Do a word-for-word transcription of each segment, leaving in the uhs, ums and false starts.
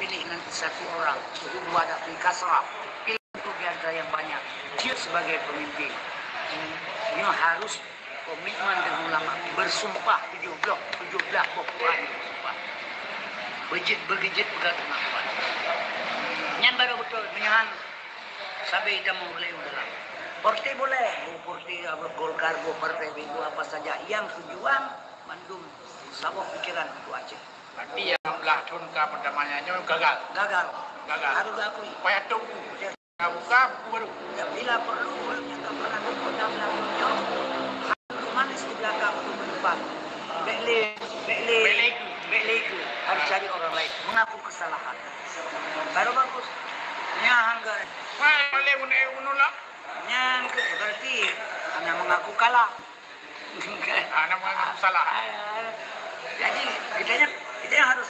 pilih nanti satu orang, sehingga ada di kasrah. Pilih untuk di antara yang banyak. Dia sebagai pemimpin. Nyoe harus komitmen dengan ulama. Bersumpah tujuh belas, tujuh belas boh Quran bersumpah. Bejit, begejit peugah teuma Quran. Nyan baru betul. Meunyoe han, sabe ita mau uleh dalam. Partai boleh, oh, partai apa, Golkar, oh, partai itu apa saja. Yang tujuan mandum saboh pikiran untuk Aceh. Berarti yang enam belas tahun ka pertamanya nyoe gagal. Gagal. Gagal. Harus diakui. Payah tunggu. Buka buku baru. Ya, bila perlu, orang yang tak pernah duduk dalam dunia, duduk manis di belakang untuk berubah. Bek le, bek le, bek le ke? Bek le ke? Harus cari orang lain. Mengaku kesalahan. Baru bagus. Nyan hangga. Wah, boleh guna, eh, guna lah. Nyan ke, berarti hana mengaku kalah. Ah, nama salah. Ah, jadi, kita nyoe, kita nyoe harus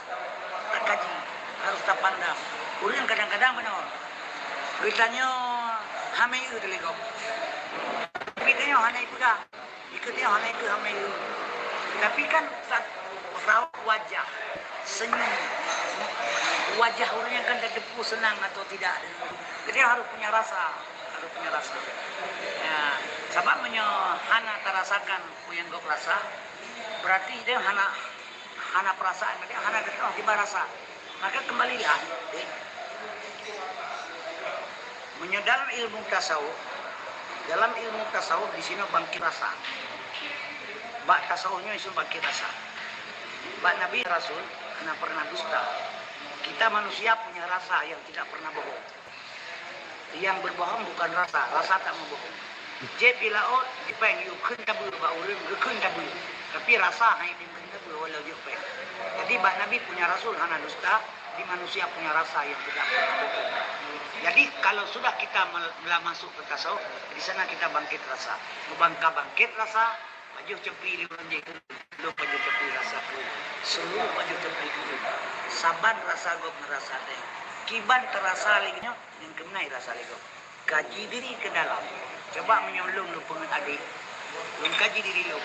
takaji, harus tapandang. Ureueng kadang-kadang beungoh. Kita nyoe hamé eu teuligom. Tapi kita nyoe hana ipeugah. Ikut nyoe hana ikut hamé eu. Tapi kan sa-, raut wajah, senyum. Wajah ureueng nyan kan tateupeue senang atau tidak. Kita harus punya rasa. Harus punya rasa. Ya, sabab meunyoe hana tarasakan peue nyang gob rasa, berarti dia hana, hana perasaan, dia hana teutoh kiban rasa. Maka kembalilah, eh, meunyoe dalam ilmu tasawuf, dalam ilmu tasawuf di sinoe bangkit rasa. Bak tasawuf nyoe isu bangkit rasa. Bak Nabi Rasul hana pernah dusta. Kita manusia punya rasa yang tidak pernah bohong. Yang berbohong bukan rasa, rasa tak meubohong. Jép i laôt, jipéng yue kheun tabeue bak ureueng, geukheun tabeue. Tapi rasa hana idem kheun tabeue walau jép péng. Jadi bak Nabi punya Rasul hana dusta, di manusia punya rasa yang tidak pernah bohong. Jadi kalau sudah kita mel-, telah masuk ke tasawuf, di sana kita bangkit rasa. Meubangka bangkit rasa, pajoh ceupli lé ureueng jih keu lôn, pajoh ceupli rasa keu seluruh pajoh ceupli keu saban rasa gob ngeurasa teuh. Kiban terasa lé nyoe, nyang keumeunai rasa lé gob. Kaji diri ke dalam. Coba meunyoe lôn, lôn peungeut adék, lôn kaji diri lôn,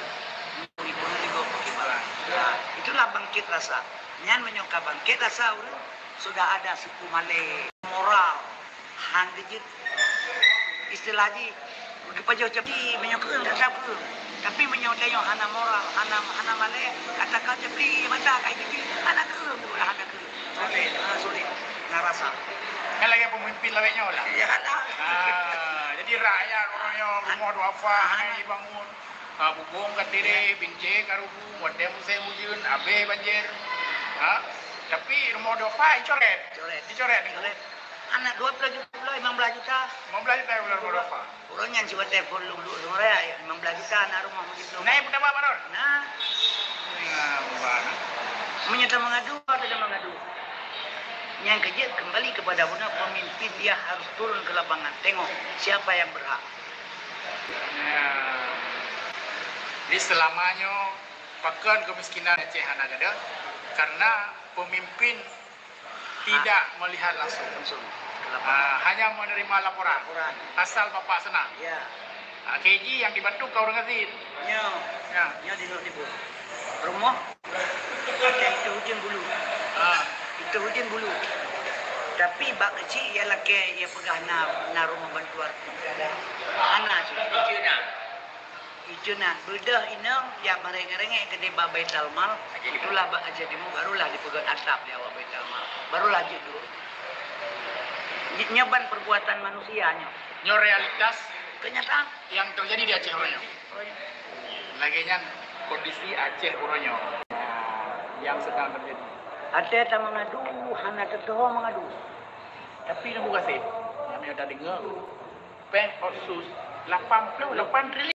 lôn peungeut lé gob bagaimana. Ya, itulah bangkit rasa. Nyan meunyoe ka bangkit rasa ureueng, sudah ada suku malée, moral, han geujeuet. Istilah jih, geupajoh ceupli, meunyoe keueung tetap keueung. Tapi meunyoe tanyoe hana moral, hana, hana malée, kata ka ceupli mata, ka jijih, hana keueung, hana keueung. Sulit, ha, sulit. Hana rasa. Kan lagée pemimpin lawét nyoe lah. Ya lah. Ah, jadi rakyat ureueng nyoe rumoh duafa hana jibangun. Ha, bubông ka tireh, bincé ka rubuh, watée musém ujeuen, abéh banjir. Ha? Tapi rumoh duafa icoret. Coret. Icoret ni. Coret. Aneuk dua belas juta pula, lima belas juta. Lima belas juta pula rumoh duafa. Ureueng nyan siwatée phon lôn duek lôn raya, lima belas juta aneuk rumoh meusiplôh. Nah, ibu tabak baron. Nah. Nah, bukan. Meunyoe ta mengadu, ada mengadu. Nyang keujeuet kembali kepada bunoe pemimpin, dia harus turun ke lapangan, tengok siapa yang berhak. Ya. Jadi selama nyoe pakon kemiskinan Aceh hana gadôh, karena pemimpin tidak melihat langsung. Langsung. Ke lapangan. Ah, hanya menerima laporan. Laporan. Asal bapak senang. Ya. Ah, K G yang dibantu kau dengan Zin. Nyoe. Ya. Nyoe di Lhokseumawe Timur. Rumoh. Ada itu hujan bulu. Ah. Itu hujan bulu. Tapi bak kecil ia lakée, ia peugah na, na rumoh bantuan. Hana cit. Itu na. Itu na. Beudôh inong ia meurengek-rengek keudeh bak Baitul Mal. Itulah bak Aceh Timur, barulah dipeugét atap di awak Baitul Mal. Barulah jeuet duek. Nyoe ban perbuatan manusia nyoe. Nyoe realitas. Kenyataan. Yang terjadi di Aceh uroe nyoe. Lagée nyan kondisi Aceh uroe nyoe yang sedang terjadi. Ada tak mengadu, hana teutoh mengadu. Tapi nak gaséh, nyang meunyoe tadeungoe, péng otsus lapan puluh lapan triliun.